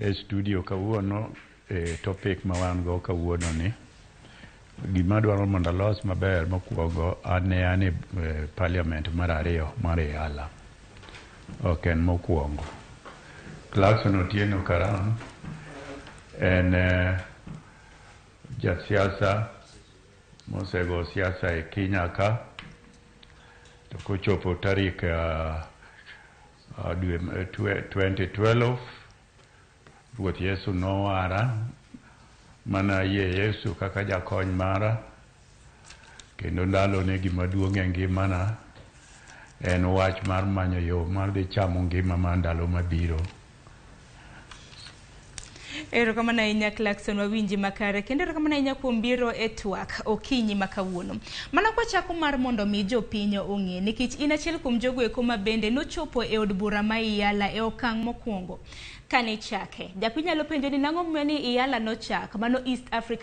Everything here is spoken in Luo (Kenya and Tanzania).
E studio kawuono e topic ma wan go kawuono ni, gima dwaro mondo alos maber mokwongo, an ne an e parliament mar ariyo mar EALA, ok en mokwongo. Clarkson Otieno Karan en jasiasa mosego siasa e Kenya ka, to kochopo tarik dwe 2012 Ruoth Yesu nowara mana yie Yesu kaka jakony mara, kendo ndalone gima duong' e ngimana en wach mar manyo yo mar dhi chamo ngima mar ndalo mabiro. Erokamano ahinya, Clarkson, wawinji makare kendo erokamano ahinya kuom biro e twak okinyi ma kawuono. Mana kwachako mar mondo mi jopiny ong'e, nikech in achiel kuom jogo eko ma bende nochopo e od bura ma EALA e okang' mokwongo kane ichake. Japiny nyalo penjo ni nang'o momiyo ni EALA nochak, mano East Africa.